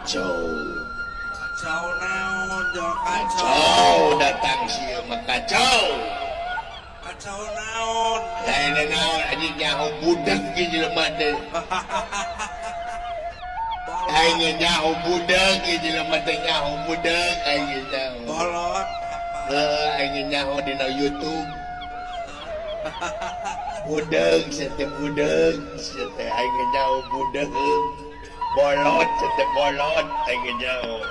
Kacau. Kacau naon jol kacau. Kacau datang sieun mah kacau. Kacau naon. Lain naon anjing nyaho budak ge jelema teh. Aing nyaho budak ge jelema teh nyaho budak aing nyaho. Bolot. Heuh aing nyaho dina YouTube. Budeg sete budeg sete aing nyaho budeg. Bolot sete bolot aing nyaho.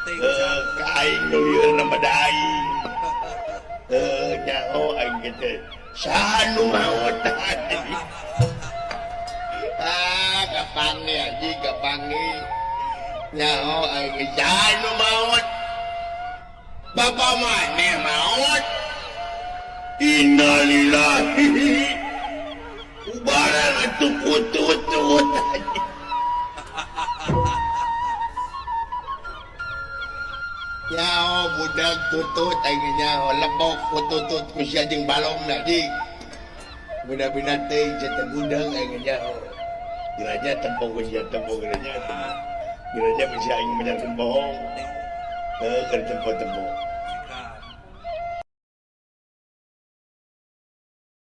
Heuh ka aing nu lieur mah da aing. Heuh nyaho aing teh. Saha nu maot anjing. Ah kapanggih anjing kapanggih. Nyaho aing saha nu maot. Bapak maneh maot. Innalillahi. Ubaran atuh kutut-tut anjing. Nyaho budak tutut aing nyaho lebok kututut ku sia jeung balongna anjing. Bina-bina teuing sia teh budak aing nyaho. Diranya tempo ku sia tempo geranya. Diranya bisa aing menyarkeun bohong. Heuh keur tempo-tempo.